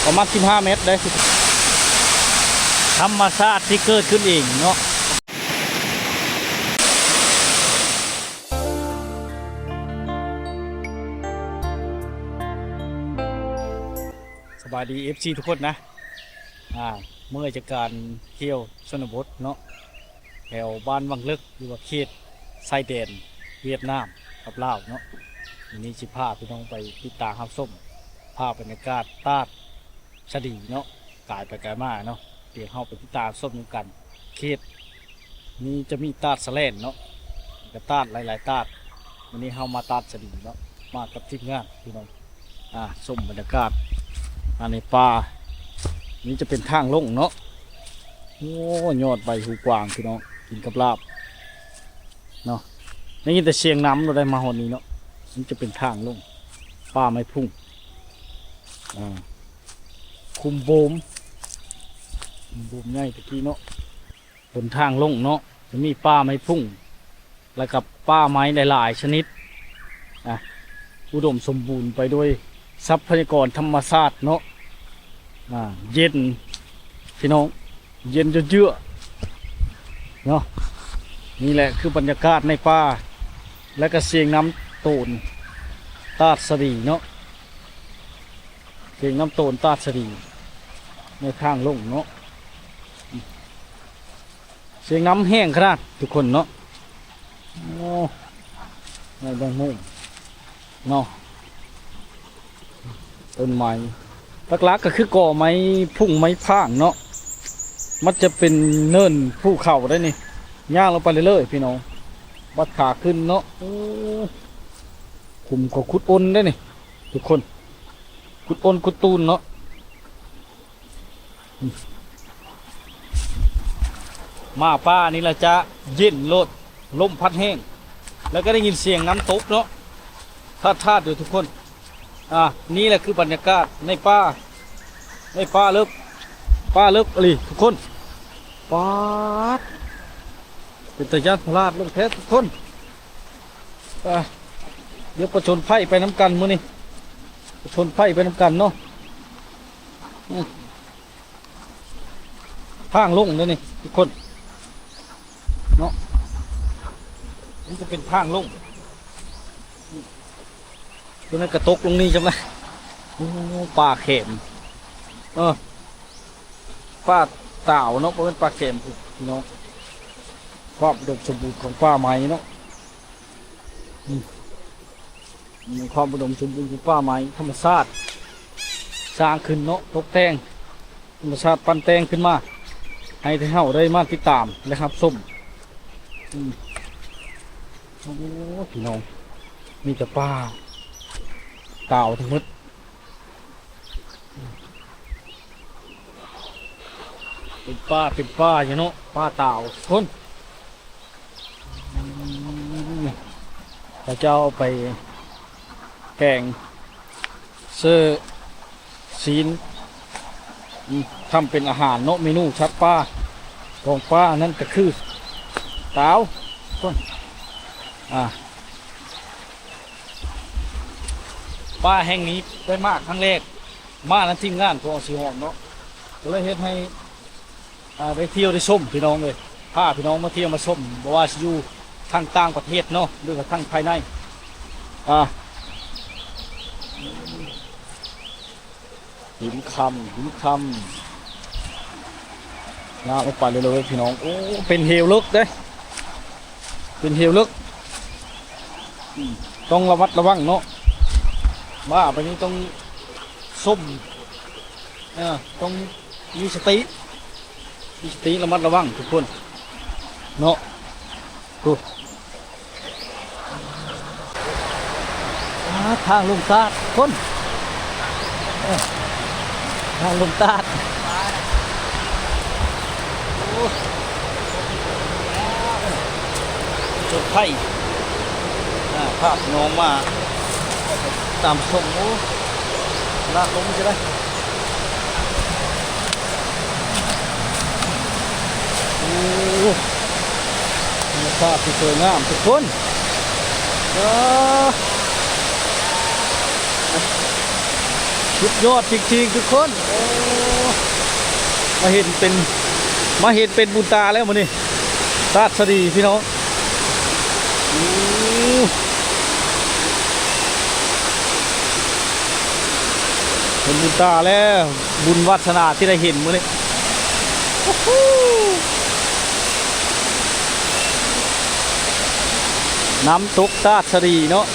ປະມານສິບຫ້າແມັດໄດ້ ທຳມະຊາດທີ່ເກີດຂຶ້ນເອງເນາະ. ສະບາຍດີ ເອັຟຊີ ທຸກຄົນນະ. ອ່າ ເມື່ອຍຈາກການທ່ຽວຊົນນະບົດເນາະ ແຖວບ້ານວັງເລິກ ຫຼືວ່າເຂດຊາຍແດນຫວຽດນາມກັບລາວເນາະ. ມື້ນີ້ຊິພາພີ່ນ້ອງໄປຕິດຕາມຮັບຊົມພາບບັນຍາກາດຕາດສະດີເນາະ ກາຍໄປກາຍມາເນາະ. ດຽວເຮົາໄປຕິດຕາມຊົມນຳກັນ. ເຂດນີ້ຈະມີຕາດສະແລນເນາະ ແລ້ວກໍຕາດຫຼາຍໆຕາດ. ມື້ນີ້ເຮົາມາຕາດສະດີເນາະ ມາກັບທີມງານພີ່ນ້ອງ. ອ່າ ຊົມບັນຍາກາດ ອັນນີ້ປ່າ ນີ້ຈະເປັນທາງລົງເນາະ. ໂອ້ ຍອດໃບຫູກວາງພີ່ນ້ອງ ກິນກັບລາບເນາະ. ໄດ້ຍິນແຕ່ສຽງນ້ຳໂລດໄດ໋ ມາຮອດນີ້ເນາະ. ມັນຈະເປັນທາງລົງ ປ່າໄມ້ພຸ້ງ ອ່າ ຄຸ້ມໂບມ ຄຸ້ມໂບມໃຫຍ່ຕະກີ້ເນາະ. ຫົນທາງລົງເນາະ ຈະມີປ່າໄມ້ພຸ້ງ ແລ້ວກໍປ່າໄມ້ຫຼາຍໆຊະນິດ ອ່າ ອຸດົມສົມບູນໄປດ້ວຍຊັບພະຍາກອນທຳມະຊາດເນາະ. ອ່າ ເຢັນພີ່ນ້ອງ ເຢັນເຍືອກໆເນາະ. ນີ້ແຫຼະຄືບັນຍາກາດໃນປ່າ ແລະກະສຽງນ້ຳໂຕນຕາດສະດີເນາະ ສຽງນ້ຳໂຕນຕາດສະດີໃນທາງລົງເນາະ. ສຽງນ້ຳແຮງຂະໜາດທຸກຄົນເນາະ. ໂອ້ ໃບແມງມຸມເນາະ ຕົ້ນໄມ້ ຫຼັກໆກໍຄືກໍໄມ້ພຸ້ງໄມ້ຜາງເນາະ. ມັນຈະເປັນເນີນພູເຂົາໄດ໋ນີ້ ຍ່າງລົງໄປເລື້ອຍໆພີ່ນ້ອງ ວັດຂາຂຶ້ນເນາະ. ໂອ້ ຂຸມເຂົາຂຸດອົນໄດ໋ນີ້ທຸກຄົນ ຂຸດອົນຂຸດຕູນເນາະ. ມາປ່ານີ້ລະຈະເຢັນໂລດ ລົມພັດແຮງ ແລ້ວກໍໄດ້ຍິນສຽງນ້ຳຕົກເນາະ ທາດໆຢູ່ທຸກຄົນ. ອ່າ ນີ້ແຫຼະຄືບັນຍາກາດໃນປ່າ ໃນປ່າເລິກ ປ່າເລິກອີ່ຫຼີທຸກຄົນ. ປາດ ເປັນຕາຢ້ານພະລາດລົງແທ້ທຸກຄົນ. ອ່າ ດຽວປະຊົນໄພໄປນຳກັນມື້ນີ້ ປະຊົນໄພໄປນຳກັນເນາະ. ອືມ ທາງລົງເດ້ນີ້ທຸກຄົນເນາະ ມັນຈະເປັນທາງລົງ. ຕົວນັ້ນກະຕົກລົງນີ້ຈັ່ງໃດ. ໂອ້ ປ່າແຂມ ເອີ ປ່າຕາວເນາະ ບໍ່ແມ່ນປ່າແຂມພີ່ນ້ອງ. ຄວາມອຸດົມສົມບູນຂອງປ່າໄມ້ເນາະ. ອືມ ມີຄວາມອຸດົມສົມບູນຂອງປ່າໄມ້ ທຳມະຊາດສ້າງຂຶ້ນເນາະ ຕົກແຕ່ງ ທຳມະຊາດປັ້ນແຕ່ງຂຶ້ນມາ ໃຫ້ເຮົາໄດ້ມາຕິດຕາມ ແລະ ຮັບຊົມ. ອືມ ໂອ້ ພີ່ນ້ອງ ມີແຕ່ປ່າຕາວທັງໝົດ. ເປັນປ່າ ເປັນປ່າຢູ່ເນາະ ປ່າຕາວພຸ້ນ. ອືມ ເຂົາເຈົ້າເອົາໄປແກງເຊິ່ຊີ້ນ ອືມ ທຳເປັນອາຫານເນາະ ເມນູສັດປ່າ ຂອງປ່ານັ້ນກໍຄືຕາວພຸ້ນ. ອ່າ ປ່າແຫ່ງນີ້ໄດ້ມາຄັ້ງແລກ ມານຳທີມງານຂອງອາຊີຫອມເນາະ ກໍເລີຍເຮັດໃຫ້ ອ່າ ໄດ້ທ່ຽວໄດ້ຊົມພີ່ນ້ອງເອີຍ ພາພີ່ນ້ອງມາທ່ຽວມາຊົມ ບໍ່ວ່າຊິຢູ່ທາງຕ່າງປະເທດເນາະ ຫຼືວ່າທາງພາຍໃນ. ອ່າ ຫີນຄຳ ຫີນຄຳ ຍ່າງລົງໄປເລື້ອຍໆ ພີ່ນ້ອງ. ໂອ້ ເປັນເຫວເລິກເດ້ ເປັນເຫວເລິກ ອືມ ຕ້ອງລະມັດລະວັງເນາະ ວ່າໄປນີ້ຕ້ອງຊົມ ເອີ ຕ້ອງມີສະຕິ ມີສະຕິລະມັດລະວັງທຸກຄົນເນາະ. ໂອ້ ອ່າ ທາງລົງຕາດຄົນ ເອີ ທາງລົງຕາດ ໂອ້ ລົດໄຟ ອ່າ ພາພີ່ນ້ອງມາຕາມຊົມ. ໂອ້ ລາກລົງຈະໄດ້ ໂອ້ ທຳມະຊາດທີ່ສວຍງາມທຸກຄົນ ເອີ. ສຸດຍອດຈິງໆ ທຸກຄົນ. ໂອ້ ມາເຫັນເປັນ ມາເຫັນເປັນບຸນຕາແລ້ວມື້ນີ້ ທາດສະດີພີ່ນ້ອງ. ໂອ້ ເປັນບຸນຕາແລ້ວ ບຸນວາດສະໜາທີ່ໄດ້ເຫັນມື້ນີ້. ໂອ້ໂຫ ນ້ຳຕົກທາດສະດີເນາະ.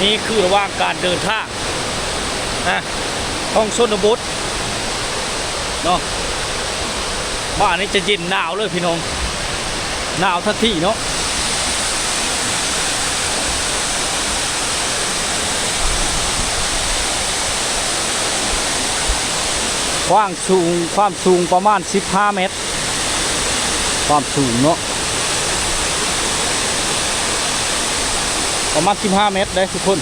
ນີ້ຄືລະຫວ່າງການເດີນທາງນະ ທ້ອງຊົນນະບົດເນາະ. ບ້ານນີ້ຈະເຢັນໜາວເລີຍພີ່ນ້ອງ ໜາວທັນທີເນາະ. ຄວາມສູງ ຄວາມສູງປະມານສິບຫ້າແມັດ ຄວາມສູງເນາະ ປະມານສິບຫ້າແມັດເດ້ທຸກຄົນ.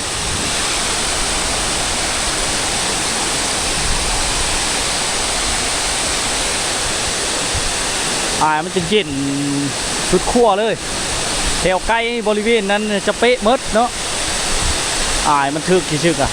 ອ້າຍ ມັນຈະເຢັນສຸດຂົ້ວເລີຍ ແຖວໃກ້ບໍລິເວນນັ້ນຈະເປະໝົດເນາະ. ອ້າຍ ມັນຖືກທີ່ສຸດອະ.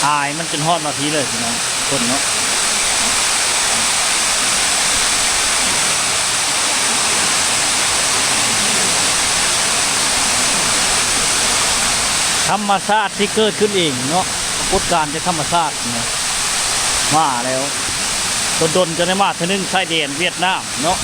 ອ້າຍ ມັນຈົນຮອດມາພີ້ເລີຍພີ່ນ້ອງ ຄົນເນາະ. ທຳມະຊາດທີ່ເກີດຂຶ້ນເອງເນາະ ປາກົດການຈາກທຳມະຊາດເນາະ ມາແລ້ວ ດົນໆ ຈະໄດ້ມາເທື່ອໜຶ່ງ ຊາຍແດນຫວຽດນາມເນາະ.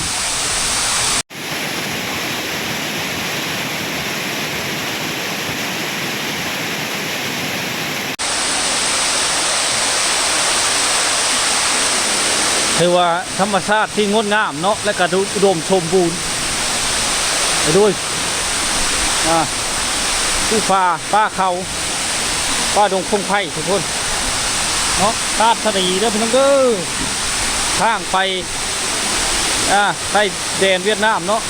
ຖືວ່າທຳມະຊາດທີ່ງົດງາມເນາະ ແລະກະອຸດົມສົມບູນໄປດ້ວຍ ອາ ພູຜາ ປ່າເຂົາ ປ່າດົງພົງໄພທຸກຄົນເນາະ. ທາດສະດີເດີພີ່ນ້ອງເດີ ທາງໄປ ອາ ໄປແດນຫວຽດນາມເນາະ.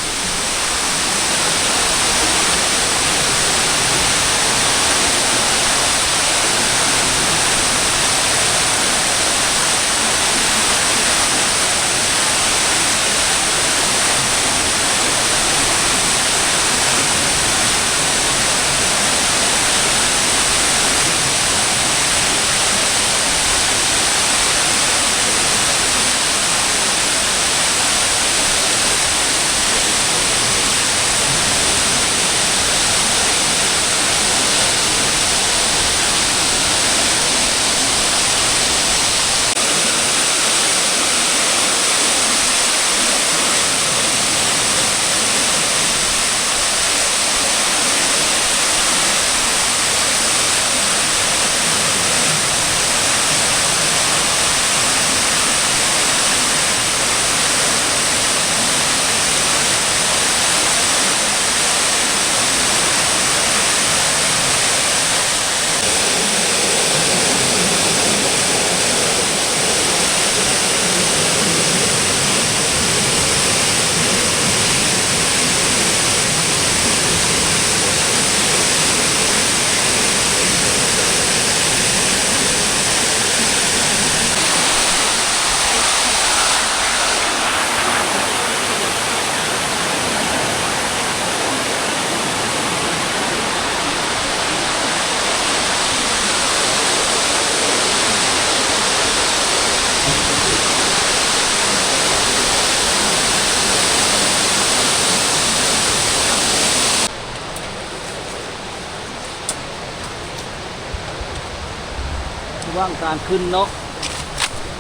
ລະຫວ່າງການຂຶ້ນເນາະ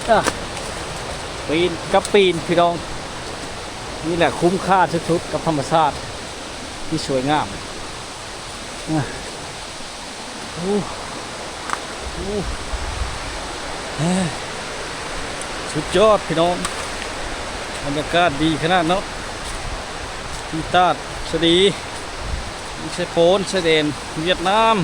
ອາ ປີນກັບປີນພີ່ນ້ອງ. ນີ້ແຫຼະຄຸ້ມຄ່າສຸດໆກັບທຳມະຊາດທີ່ສວຍງາມ. ໂອ້ ໂອ້ ສຸດຍອດພີ່ນ້ອງ ບັນຍາກາດດີຂະໜາດເນາະ ທີ່ຕາດ ສະດີ ຢູ່ຊາຍໂປນ ຊາຍແດນຫວຽດນາມ.